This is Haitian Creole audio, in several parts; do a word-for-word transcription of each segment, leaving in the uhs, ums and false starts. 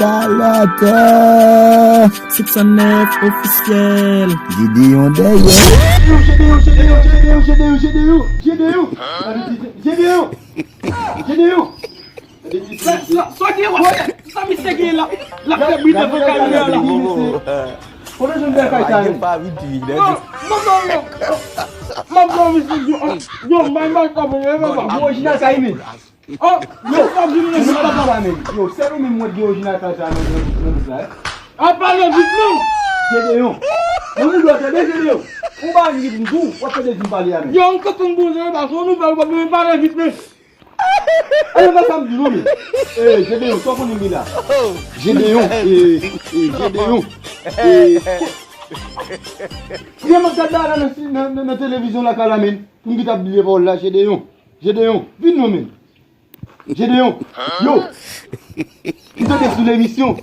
Alatè, senk san nèf ofisyèl. Gedeon dèyè. Gedeon, Gedeon, Gedeon, Gedeon, Gedeon, Gedeon, Gedeon. Gedeon, Gedeon. Sa, sa, sa gen wè, sa misye gen la, la fè bri devan kamera la. Kote jwenn bagay sa yo? Non, non, non, non. Mwen, mwen, misye, yo, yo, mwen, mwen, mwen, mwen, mwen. Bon, orijinal sa, men. Oh, yo, sa vin nan papa la, men. Yo, sèl ou menm mwen gen orijinal sa, sa, nan, nan, nan, nan, nan. A pale vit, non. Gedeon. Mwen, mwen, mwen, tande, Gedeon. Ou pa vin pou m di w, w ap tande di m pale a, men. Yo, m kontan bon, se pa son nouvèl, w ap vin pale vit, men. Ayo, nan sa m di nou, men. Eh, Gedeon, sa w konnen m gen la? Gedeon, eh, eh, Gedeon. Eh, Gedeon, m ap gade la, la, nan, nan, nan, nan televizyon la, ka la, men. Pou m ki t ap bliye pawòl la, Gedeon. Gedeon, vin non, men. Gedeon, yo. M tande sou lemisyon.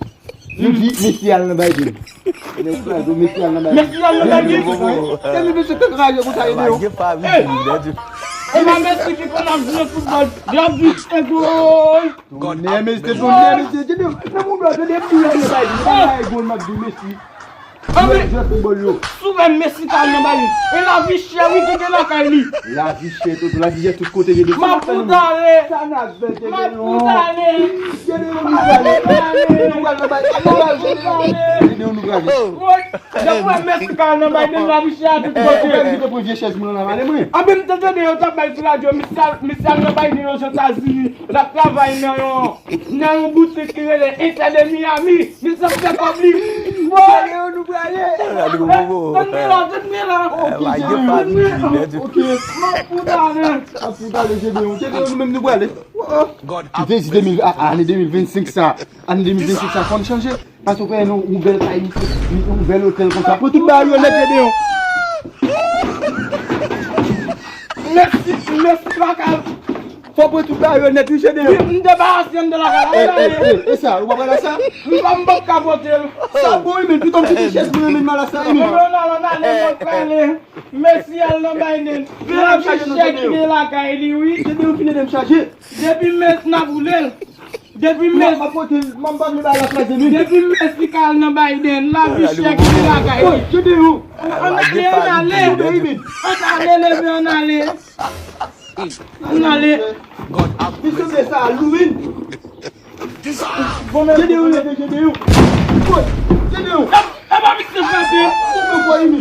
Yo di, Messi al nan Biden. Messi al nan Biden. Messi al nan Biden. Tèlman mesye tèt raje konsa, Gedeon. Hey! E pa Messi ki konn ap jwe foutbòl. Y ap di, e gòl. Tonnè, mesye, tonnè, mesye. Tande, nan moun blan, tande, m di, Messi, m di, Messi. Anben, jwè foutbòl yo. Si w wè Messi t al nan Biden. E lavi chè, wi, ki gen lakay li. Lavi chè, Toto, lavi chè tout kote, Gedeon. M ap fout ale. Sa n ap fè, Gedeon. M ap fout ale. Gedeon, nou prale. Nou pral nan Biden. Nou pral, Gedeon. Gedeon, nou prale. Woy, depi w wè Messi t al nan Biden, lavi chè a tout kote. Ou pa vin pran vye chèz mwen la, ale mwen. Anben, m te tande yo t ap bay sou radyo, Messi al, Messi al nan Biden, Ozetazini. L ap travay nan yon, nan yon boutik ki rele Inter de Miami. Misye ap fè kòb li. Woy! Tande yo, nou prale. Tande la, tande la. Ok, Gedeon. Ok. M ap fout ale. M ap fout ale, Gedeon. Gedeon, nou menm nou prale. Kite di de mil, a, ane de mil vennsenk sa. Ane de mil vennsenk sa, fò n chanje. Paske w fè yon nouvèl kay, yon nouvèl otèl konsa. Pran tout bagay yo nèt, Gedeon. Mèsi, mèsi, lakay. Fò pran tout bagay yo nèt, wi, Gedeon. Wi, m debarase anndan lakay la. E, e, e, e sa, ou pa pral la sa? M pa, m p ap ka pote l. Sa bon, wi, men pito m kite chèz mwen, men m al la sa, wi, men. Ann ale, ann ale, mwen prale. Mèsi al nan Biden. Vin al chaje nan Gedeon. Chèk gen lakay li, wi. Gedeon, vin ede m chaje. Depi mès n ap boule l. Depi mès. M ap pote l, m ap ba l bay la twazyèm li. Depi mès li ka al nan Biden, lavi chè ki gen lakay li. Oy, Gedeon. Ann ale, ann ale. Ann ale, leve, ann ale. Ann ale. Li sanble sa Halloween. Bon, men Gedeon, leve, Gedeon. Oy, Gedeon. E pa misye frape. Ou fè kwa, Imi?